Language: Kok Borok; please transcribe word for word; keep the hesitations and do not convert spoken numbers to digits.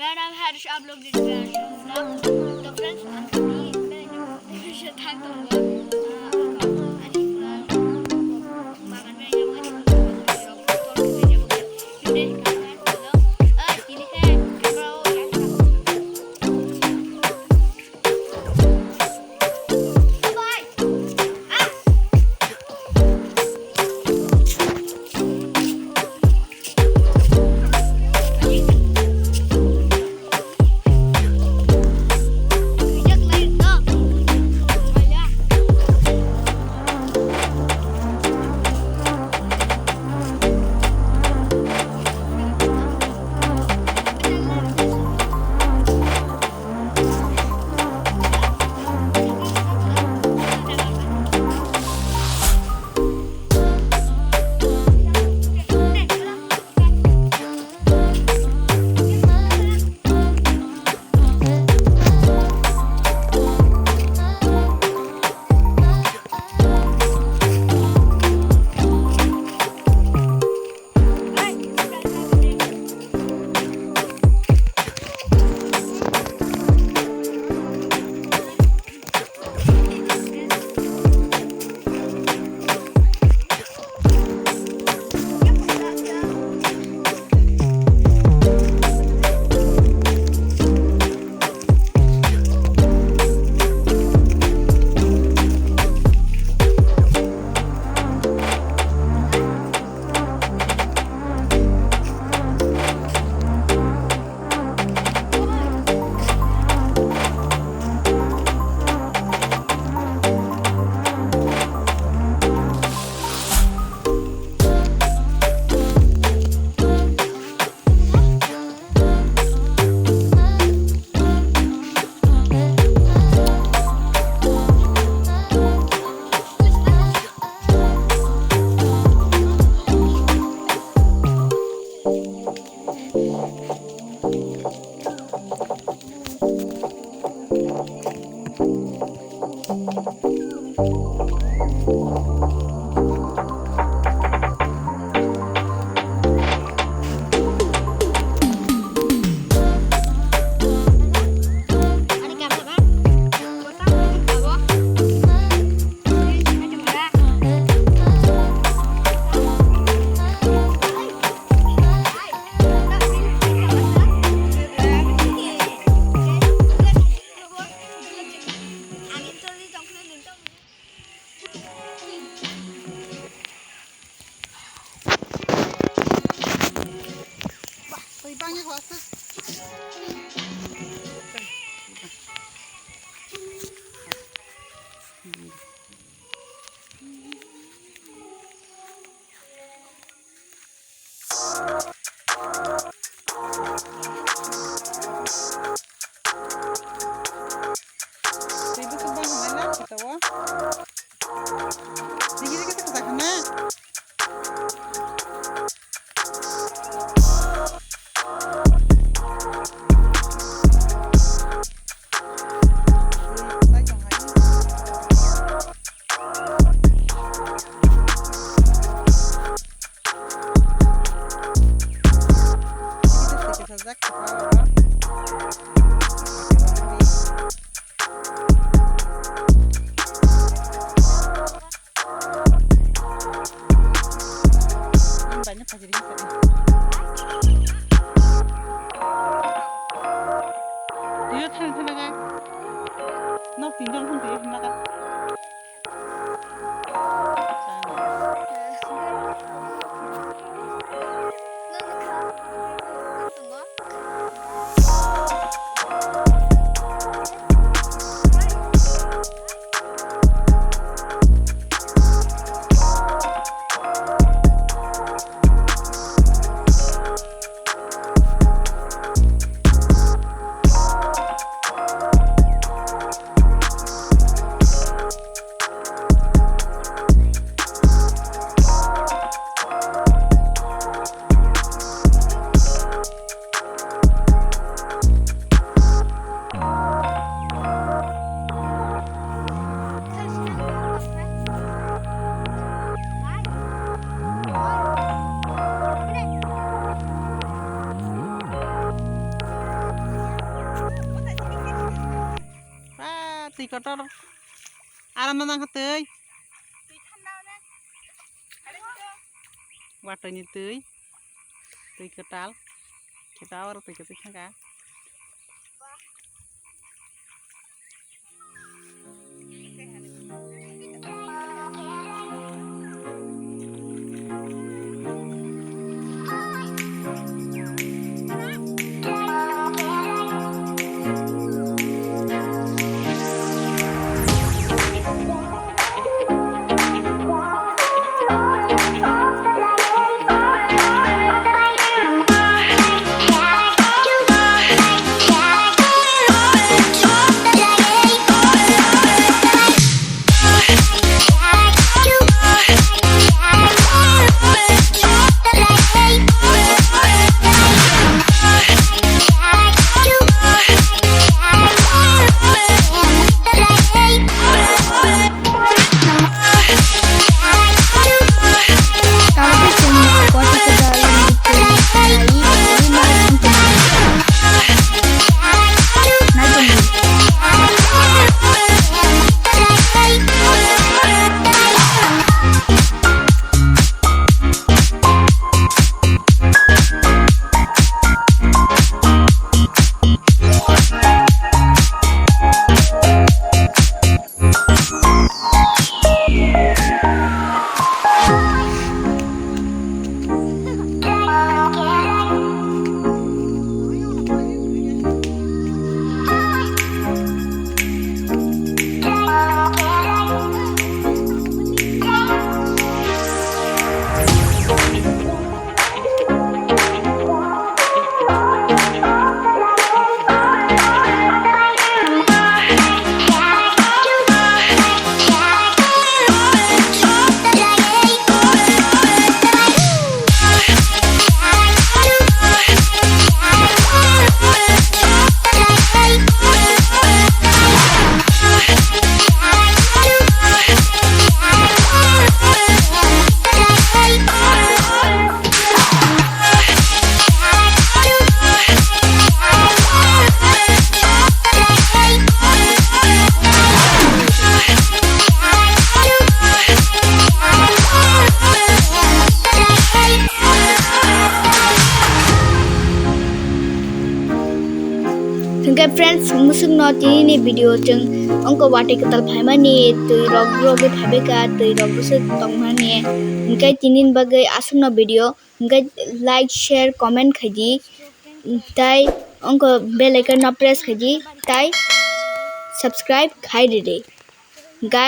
Nang hai rwchap vlog di vlog. To friends, ang tini, tini, tini, tini, tini, tini, tini, tini, tini, tini, tini, Twi bwswk bang hwnwi na photo-o. Digi digi se kwchak hwnwi. Twiyo thang thang naga. Nok tinjon hwn twiyo hwn naga. Kotor. Aram na nang twi. Watwi ni twi. Twi kwtal. Kita oro twi kwtal thangka. Hwnkhe friends, musukno tinini video chwng ongko watwi kwtal phaimani, twi rok rogwi phaibaikha, twi rok bwswk tongmani. Hwnkhe tinini bagwi aswkno video, hwnkhe like, share, comment khaidi, tai ongko bell icon no press khaidi, tai subscribe khai ridi. Hwnkhe